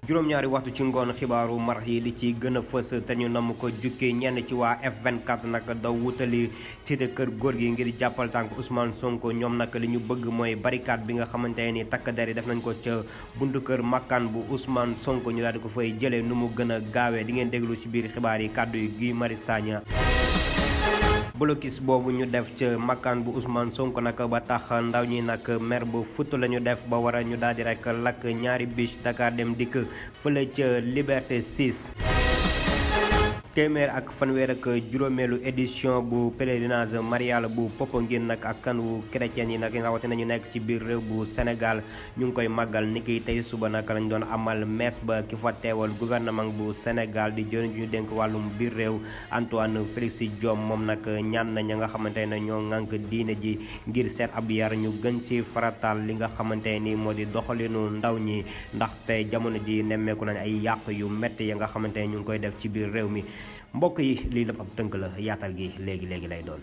juróom-ñaari waxtu ci ngoon xibaaru marax yi li ci gën a fës te ñu nam ko jukkee ñenn ci waa F24 nag daw wutali cité kër góor gi ngir jàppal tànk Ousmane Sonko ñoom nag li ñu bëgg mooy barricade bi nga xamante ni takk der yi def nañ ko ca buntu kër makkaan bu Ousmane Sonko ñu daal di ko fay jëlee nu mu gën a gaawee di ngeen déglu ci biir xibaar yi kàddu yi Guy Marius Sagna. blocus boobu ñu def ca makkaan bu Ousmane Sonko nag ba tax ndaw ñi nag mer bu futt la ñu def ba war a ñu daal di rek lakk ñaari bus Dakar dem dikk fële ca Liberté 6. téeméer ak fanweer ak juróomeelu édition bu pèlerinage marial bu Popenguine nag askan wu chrétien yi nag rawatina ñu nekk ci biir réew bu Sénégal ñu ngi koy màggal niki tey suba nag lañ doon amal messe ba ki fa teewal gouvernement bu Sénégal di jëriñ ñu dénk wàllum biir réew Antoine Félix Diome moom nag ñaan na ña nga xamante ne ñoo ŋànk diine ji ngir seet ab yar ñu gën ci farataal li nga xamante ni moo di doxalinu ndaw ñi ndaxte jamono ji nemmeeku nañ ay yàq yu métti ya nga xamante ne ñu ngi koy def ci biir réew mi. mbokk yi lii lépp ab tënk la yaatal gi léegi lay doon.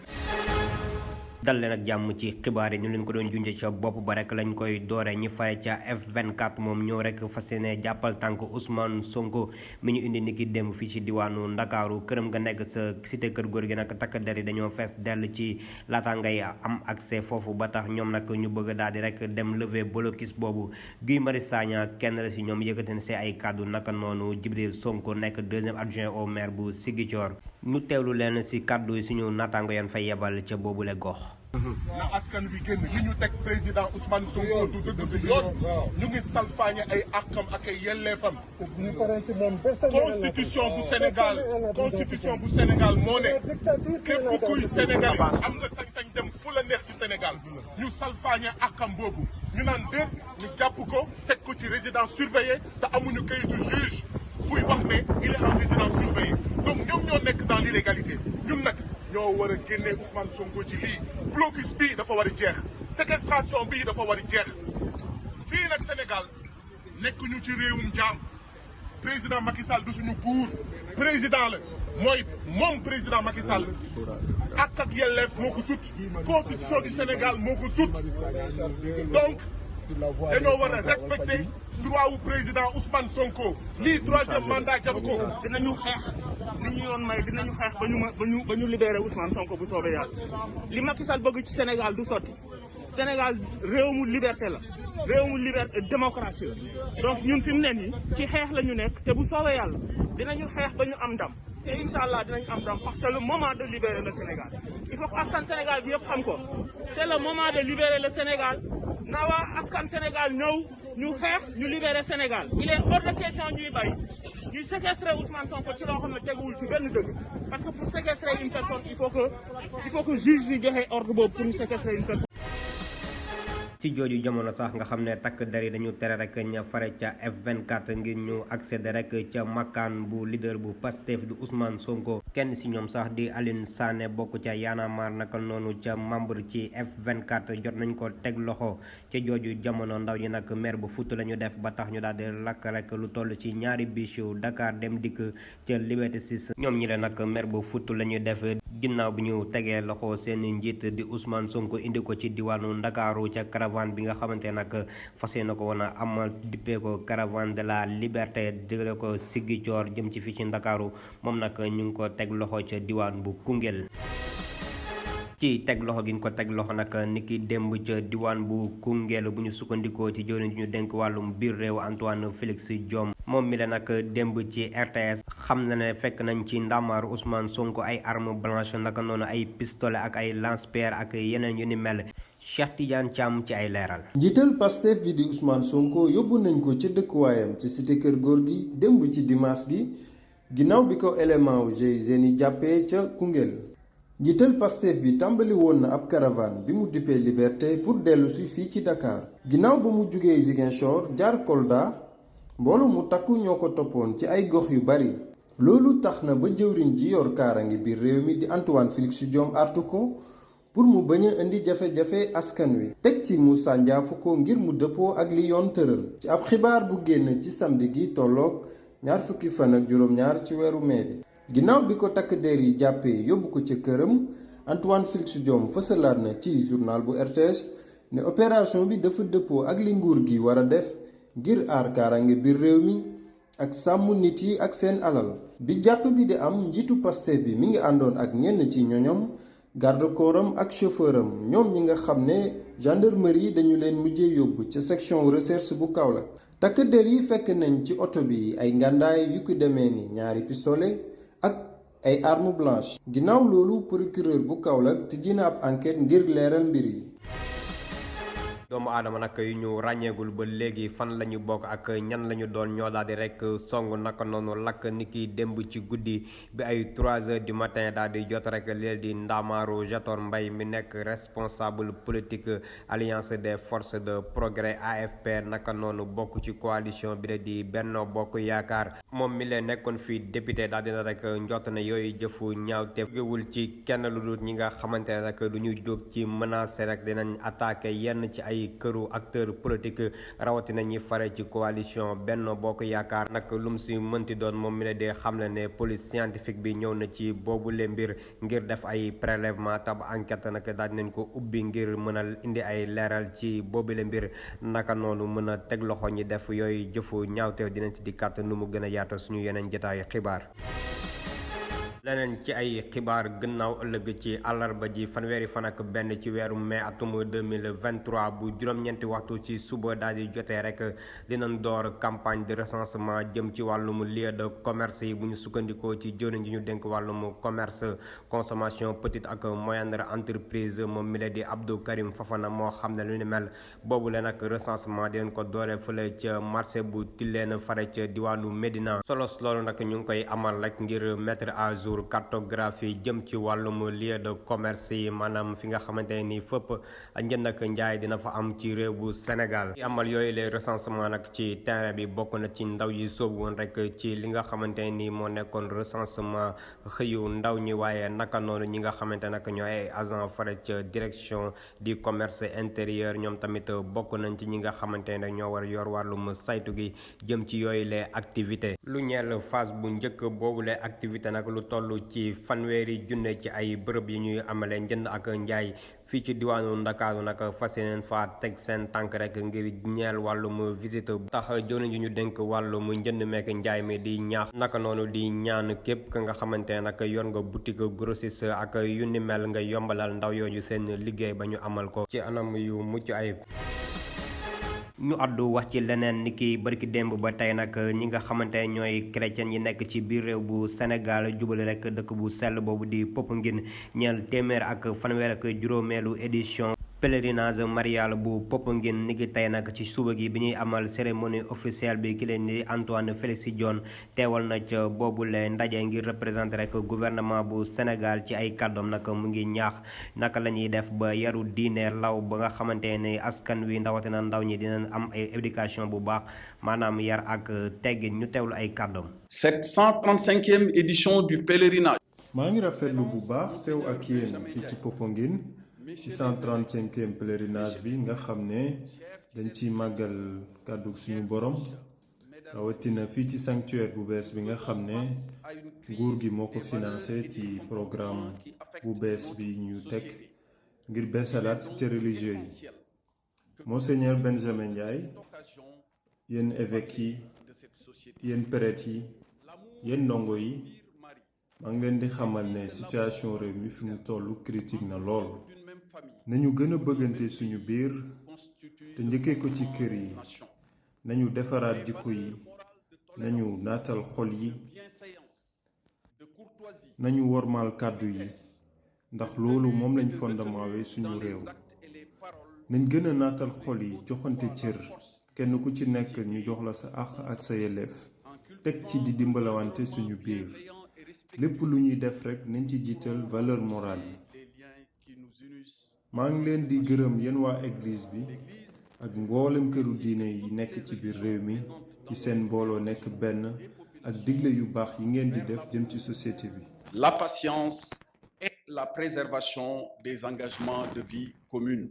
dal leen ak jàmm ci xibaar yi ñu leen ko doon junjee ca bopp ba rek lañ koy doore ñi fay ca F24 moom ñoo rek fas yéene jàppal tànk Ousmane Sonko mi ñu indi niki démb fii ci diwaanu Ndakaaru këram nga nekk sa cité kër góor gi nag takk der yi dañoo fees dell ci laata ngay am accès foofu ba tax ñoom nag ñu bëgg daal di rek dem lever blocus boobu. Guy Marius Sagna kenn la si ñoom yëkkati na si ay kàddu naka noonu Djibril Sonko nekk deuxième adjoint au maire bu Ziguinchor ñu teewlu leen si kàddu yi suñu naataango yan fay yebal ca boobule gox. na askan wi génn li ñu teg président Ousmane Sonko du dëgg du yoon ñu ngi salfaañe ay àqam ak ay yelleefam. constitution bu Sénégal moo ne képp kuy Sénégal am nga sañ-sañ dem fu la neex ci Sénégal ñu salfaañe àqam boobu ñu naan déet ñu jàpp ko teg ko ci résidence surveillée te amuñu kayitu juge buy wax ne il est en résidence surveillée donc ñoom ñoo nekk dans l'illégalité ñun nag ñoo war a génne Ousmane Sonko ci lii blocus bii dafa war a jeex séquestration bii dafa war a jeex fii nag Sénégal nekkuñu ci réewum jaam président Macky Sall du suñu buur président la mooy moom président Macky Sall ak yelleef moo ko sut constitution du Sénégal moo ko sut donc dañoo war a respecter droit wu président Ousmane Sonko lii troisième mandat jaru ko. dinañu xeex li ñu yoon may dinañu xeex ba ñu libéré Ousmane Sonko bu soobee yàlla li Macky Sall bëgg ci Sénégal du sotti Sénégal réew mu liberté la réew mu liberté démocratie la donc ñun fi mu ne nii ci xeex la ñu nekk te bu soobee yàlla dinañu xeex ba ñu am ndam te incha allah dinañu am ndam parce que c'est le moment de libérer le Sénégal il faut que askan Sénégal bi yëpp xam ko c'est le moment de libérer le Sénégal. na waa askan Sénégal ñëw ñu xeex ñu libérer Sénégal il est hors de question ñuy bàyyi ñuy séquestrer Ousmane Sonko ci loo xam ne teguwul ci benn dëgg parce que pour séquestrer une personne il faut que juge bi joxe ordre boobu pour ñu séquestrer une personne. ci jooju jamono sax nga xam ne takk der yi dañu tere rek ña fare ca F24 ngir ñu accéder rek ca makkaan bu leader bu Pastef di Ousmane Sonko kenn si ñoom sax di Aline Sané bokk ca Y'en a marre naka noonu ca membre ci F24 jot nañ ko teg loxo ca jooju jamono ndaw ñi nag mer bu futt la ñu def ba tax ñu daal di lakk rek lu toll ci ñaari bus Dakar dem dikk ca Liberté 6 ñoom ñi le nag mer bu futt la ñu def ginnaaw bi ñu tegee loxo seen njiit di Ousmane Sonko indi ko ci diwaanu Ndakaaru ca caravane bi nga xamante nag fas yéene ko woon a amal dippee ko caravane de la liberté dégale ko Ziguinchor jëm ci fii ci Ndakaaru moom nag ñu ngi ko teg loxo ca diwaan bu Koungheul. ci teg loxo gi ñu ko teg loxo nag niki démb ca diwaan bu Koungheul bu ñu sukkandikoo ci jëwriñ ñu dénk wàllum biir réew Antoine Félix Diome moom mi la nag démb ci RTS xam na ne fekk nañ ci ndamaaru Ousmane Sonko ay arme blanche naka noonu ay pistolet ak ay lance-pierre ak yeneen yu ni mel Cheikh Tidiane Thiam ci ay leeral. njiital Pastef bi di Ousmane Sonko yóbbu nañ ko ca dëkkuwaayam ci cité kër góor gi démb ci dimanche gi ginnaaw bi ko élément wu GIGN yi jàppee ca Koungheul. njiital Pastef bi tàmbali woon na ab caravane bi mu dippee Liberté pour dellu si fii ci Dakar ginnaaw ba mu jugee Ziguinchor jaar Kolda mbooloo mu takku ñoo ko toppoon ci ay gox yu bari loolu tax na ba jëwriñ ji yor kaaraange biir réew mi di Antoine Félix Diome artu ko pour mu bañ a indi jafe-jafe askan wi teg ci mu sànjaafu ko ngir mu dëppoo ak li yoon tëral ci ab xibaar bu génn ci samedi gi tolloog ñaar fukki fan ak juróom-ñaar ci weeru mai bi ginnaaw bi ko takk der yi jàppee yóbbu ko ca këram Antoine Félix Diome fësalaat na ci journal bu RTS ne opération bi dafa dëppoo ak li nguur gi war a def ngir aar kaaraange biir réew mi ak sàmm nit yi ak seen alal. bi jàpp bi di am njiitu Pastef bi mi ngi àndoon ak ñenn ci ñoñom garde corps am ak chauffeur am ñoom ñi nga xam ne gendarmerie dañu leen mujjee yóbbu ca section recherche bu Kaolack. takk der yi fekk nañ ci oto bi ay ngàndaay yu ko demee ni ñaari pistolet ak ay arme blanche. ginnaaw loolu procureur bu Kaolack tijji na ab enquête ngir leeral mbir yi. doomu aadama nag yu ñu ràññeegul ba léegi fan la ñu bokk ak ñan la ñu doon ñoo daal di rek song naka noonu lakk ni ki démb ci guddi bi ay 3 heures du matin daal di jot rek leel di Ndamaaru Jator Mbay mi nekk responsable politique alliance des forces de progrès AFP naka noonu bokk ci coalition bi la di Benno Bokk Yaakaar moom mi leen nekkoon fii député daal dina rek njott ne yooyu jëfu ñaaw te jógewul ci kenn lu dul ñi nga xamante ne rek lu ñu jóg ci menacer rek dinañ attaqué yenn ci ay këru acteur politique rawatina ñi fare ci coalition Benno Bokk Yaakaar nag lum si mënti doon moom mi la dee xam ne ne police scientifique bi ñëw na ci boobule mbir ngir def ay prélèvement tab enquête nag daal nañ ko ubbi ngir mën a indi ay leeral ci boobule mbir naka noonu mën a teg loxo ñi def yooyu jëfu ñaawteef dinañ ci dikkaat nu mu gën a yaatu suñu yeneen jotaayu xibaar. leneen ci ay xibaar gannaaw ëllëg ci àllarba ji fanweeri fan ak benn ci weeru mai atum 2023 bu juróom-ñeenti waxtu ci suba daal di jotee rek dinañ door campagne de recensement jëm ci wàllum lieu de commerce yi bu ñu sukkandikoo ci jëriñ ji ñu dénk wàllum commerce consommation petite ak moyenne entreprise moom mi la di Abdou Karim Fafana moo xam ne lu ni mel boobu leen ak recensement dinañ ko doore fële ca marché bu Tilène fare ca diwaanu Médina solos loolu nag ñu ngi koy amal rek ngir mettre à jour cartographie jëm ci wàllum lieu de commerce yi maanaam fi nga xamante ni fépp njënd ak njaay dina fa am ci réew bu Sénégal amal yooyu les recensement nag ci terrain bi bokk na ci ndaw yi sóobu woon rek ci li nga xamante ni moo nekkoon recensement xëyu ndaw ñi waaye naka noonu ñi nga xamante nag ñoo ay agent fare ca direction du commerce intérieur ñoom tamit bokk nañ ci ñi nga xamante ne ñoo war yor wàllum saytu gi jëm ci yooyu les activités lu ñeel phase bu njëkk boobu les activités nag lu toll ci fanweeri junne ci ay bërëb yi ñuy amalee njënd ak njaay fii ci diwaanu Ndakaaru nag fas yéeneen fa teg seen tànk rek ngir ñeel wàllum visite tax jëwriñ ji ñu dénk wàllum njënd meek njaay mi di ñaax naka noonu di ñaan képp ka nga xamante ne nag yor nga boutique grossiste ak yu ni mel nga yombalal ndaw yooyu seen liggéey ba ñu amal ko ci anam yu mucc ayib. ñu àddu wax ci leneen ni ki barki démb ba tey nag ñi nga xamante ne ñooy chrétien yi nekk ci biir réew bu Sénégal jubali rek dëkk bu sell boobu di Popenguine ñeel téeméer ak fanweer ak juróomeelu édition pèlerinage marial bu Popenguine ni ki tey nag ci suba gi bi ñuy amal cérémonie officielle bi ki leen di Antoine Félix Diome teewal na ca boobule ndaje ngir représenter rek gouvernement bu Sénégal ci ay kàddoom nag mu ngi ñaax naka la ñuy def ba yaru diine law ba nga xamante ne askan wi ndawatina ndaw ñi dinañ am ay éducation bu baax maanaam yar ak teggin ñu teewlu ay kàddoom. Cette 135e édition du pèlerinage. maa ngi rafetlu bu baax teew ak yéen fii ci Popenguine ci 135e pèlerinage bi nga xam ne dañ ci màggal kàddu suñu borom rawatina fii ci sanctuaire bu bees bi nga xam ne nguur gi moo ko financé ci programme bu bees bi ñu teg ngir beesalaat cité religieux yi. Monseigneur Benjamin Ndiaye, yéen évêques yi yéen prêtres yi yéen ndongo yi maa ngi leen di xamal ne situation réew mi fi mu tollu critique na lool. nañu gën a bëggante suñu biir te njëkkee ko ci kër yi nañu defaraat jikko yi nañu naatal xol yi nañu wormaal kàddu yi ndax loolu moom lañ fondamenté suñu réew. nañ gën a naatal xol yi joxante cër kenn ku ci nekk ñu jox la sa àq ak sa yelleef teg ci di dimbalawante suñu biir lépp lu ñuy def rekk nañ ci jiital valeur morale yi. maa ngi leen di gërëm yéen waa église bi ak mboolem këru diine yi nekk ci biir réew mi ci seen mbooloo nekk benn ak digle yu baax yi ngeen di def jëm ci société bi. La patience et la préservation des engagements de vie commune.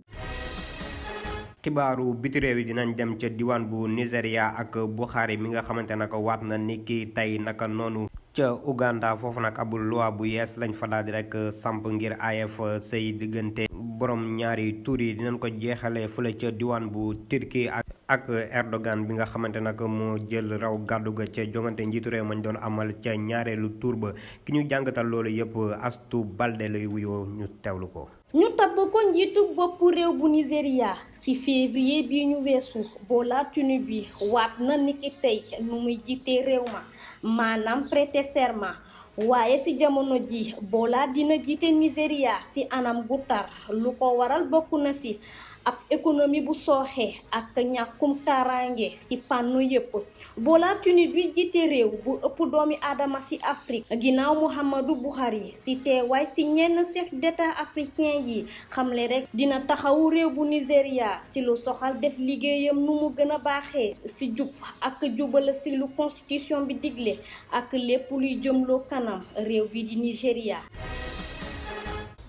xibaaru biti réew yi dinañ dem ca diwaan bu Nigéria ak Buhari mi nga xamante naka waat na ni ki tey naka noonu ca Uganda foofu nag ab loi bu yees lañ fa daal di rek samp ngir AF sëy diggante borom ñaari tur yi dinañ ko jeexale fële ca diwaan bu Turquie ak ak Erdogan bi nga xamante nag moo jël raw gàddu ga ca jongante njiitu réew mañ doon amal ca ñaareelu tour ba ki ñu jàngatal loolu yëpp Astou Balde lay wuyoo ñu teewlu ko. ñu tabb ko njiitu boppu réew bu Nigéria ci février bi ñu weesu Bola Tinubu waat na niki tey nu muy jiite réew ma maanaam prêter serment waaye ci jamono ji Bola dina jiite Nigéria ci anam gu tar lu ko waral bokk na ci ab économie bu sooxee ak ñàkkum kaaraange ci fànn yépp. Bola Tinubu jiite réew bu ëpp doomi aadama ci Afrique ginnaaw Muhammadu Buhari ci teewaay ci ñenn chef d'état africain yi xamle rek dina taxawu réew bu Nigéria ci lu soxal def liggéeyam nu mu gën a baaxee ci jub ak jubal ci lu constitution bi digle ak lépp luy jëmloo kanam réew bi di Nigéria.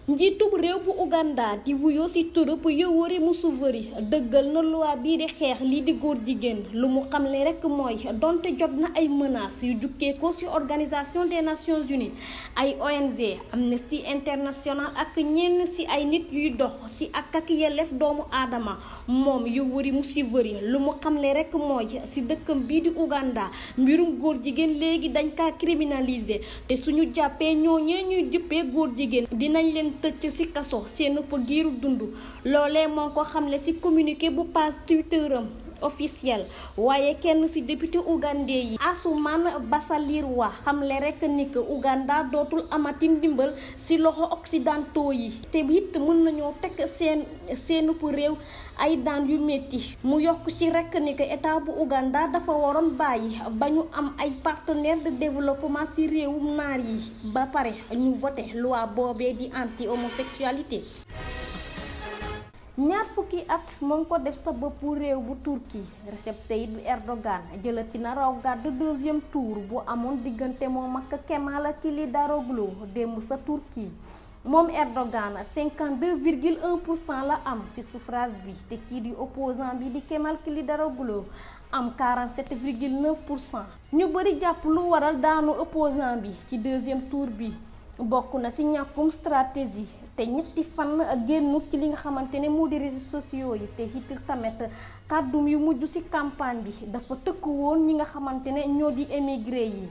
njiitub réew bu Uganda di wuyoo ci turub Yoweri Museveni dëggal na loi bii di xeex lii di góor jigéen lu mu xamle rekk mooy donte jot na ay menaces yu jukkee ko ci organisation des nations unies ay ONG Amnesty International ak ñenn ci ay nit yuy dox ci ak yelleef doomu aadama moom Yoweri Museveni lu mu xamle rekk mooy ci dëkkam bii di Uganda mbirum góor jigéen léegi dañ kaa criminaliser te suñu jàppee ñooñee ñuy jëppee góor jigéen dinañ leen tëcc ci kaso seen ëpp giiru dund loolee moo ko xamle ci communiqué bu page Twitteram officiel waaye kenn ci député ougandais yi Asuman Basalirwa xamle rekk ni que Ouganda dootul amati ndimbal ci loxo occidentaux yi te it mën nañoo teg seenub réew ay daan yu metti mu yokk ci rekk ni que état bu Ouganda dafa waroon bàyyi ba ñu am ay partenaires de développement ci réewum naar yi ba pare ñu voté loi boobee di anti homosexualité. ñaar fukki at moo ngi ko def sa boppu réew bu Turquie Recep Tayyip Erdogan jëlati na raw gàddu deuxième tour bu amoon diggante moom ak Kemal Kılıçdaroğlu démb sa Turquie moom Erdogan 52,1% la am ci suffrage bi te kii di opposant bi di Kemal Kılıçdaroğlu am 47,9%. ñu bari jàpp lu waral daanu opposant bi ci deuxième tour bi bokk na ci ñàkkum stratégie te ñetti fan génn ci li nga xamante ne moo di réseaux sociaux yi te it tamit kàddum yu mujj ci campagne bi dafa tëkk woon ñi nga xamante ne ñoo di émigré yi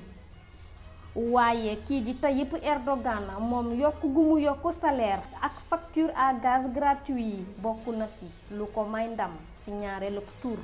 waaye kii di Tayyip Erdogan moom yokk gu mu yokk salaire ak facture à gaz gratuit yi bokk na ci lu ko may ndam ci ñaareelu tour.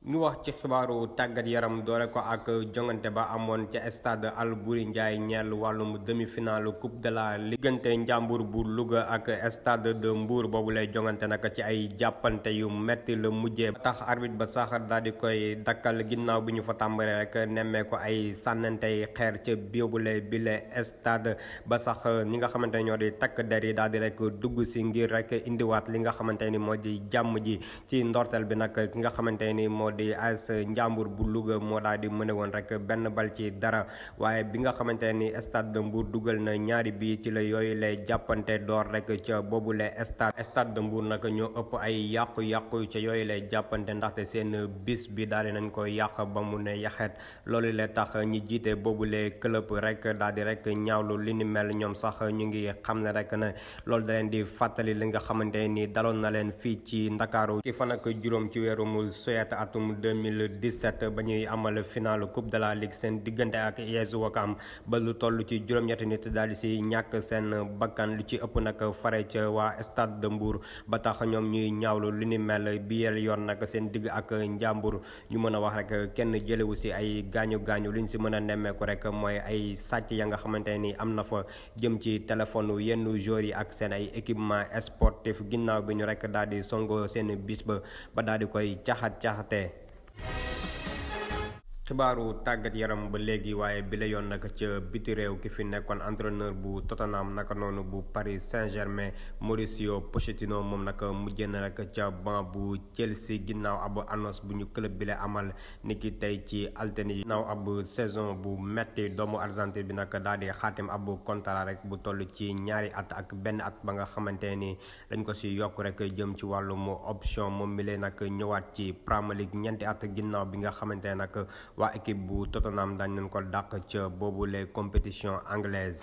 ñu wax ci xibaaru tàggat yaram doore ko ak jongante ba amoon ca stade Albouri Ndiaye ñeel wàllum demi-finale coupe de la liggante Njàmbur bu Louga ak stade de Mbour boobu lay jongante nag ci ay jàppante yu metti la mujjee tax arbitre ba sax daal di koy dakkal ginnaaw bi ñu fa tàmbalee rek nemmee ko ay sànnantey xeer ca boobule bile stade ba sax ñi nga xamante ne ñoo di takk der yi daal di rek dugg si ngir rek indiwaat li nga xamante ni moo di jàmm ji ci ndorteel bi nag ki nga xamante ni moo di AS Njàmbur bu Louga moo daal di mëne woon rek benn bal ci dara waaye bi nga xamante ni stade de Mbour dugal na ñaari bi ci la yooyu lay jàppante door rek ca boobule stade de Mbour nag ñoo ëpp ay yàqu-yàqu ca yooyu lay jàppante ndaxte seen bis bi daal di nañ ko yàq ba mu ne yaxeet loolu la tax ñi jiite boobule club rek daal di rek ñaawlu li ni mel ñoom sax ñu ngi xam ne rek ne loolu da leen di fàttali li nga xamante ni daloon na leen fii ci Ndakaaru ci fan ak juróom ci weeru mu sulet atum 2017 ba ñuy amal final coupe de la ligue seen diggante ak US Ouakam ba lu toll ci juróom-ñetti nit daal di si ñàkk seen bakkan lu ci ëpp nag fare ca waa stade de Mbour ba tax ñoom ñuy ñaawlu li ni mel bi yoon nag seen digg ak Njàmbur ñu mën a wax rek kenn jëlewu si ay gaañu-gaañu li ñu si mën a nemmeeku rek mooy ay sàcc ya nga xamante ni am na fa jëm ci téléphone yenn joueurs yi ak seen ay équipement sportif ginnaaw bi ñu rek daal di songo seen bis ba daal di koy caxat-caxatee. xibaaru tàggat yaram ba léegi waaye bi la yoon nag ca biti réew ki fi nekkoon entraîneur bu Tottenham naka noonu bu Paris Saint-Germain Mauricio Pochettino moom nag mujjee na rek ca banc bu Chelsea ginnaaw ab annonce bu ñu club bi la amal niki tey ci altine yi ginnaaw ab saison bu metti doomu Argentine bi nag daal di xaatim ab contrat rek bu toll ci ñaari at ak benn at ba nga xamante ni dañ ko si yokk rek jëm ci wàllum option moom mi leen nag ñëwaat ci Premier League ñeenti at ginnaaw bi nga xamante ne nag waa équipe bu Tottenham dañ leen ko dàq ca boobu les compétitions anglaises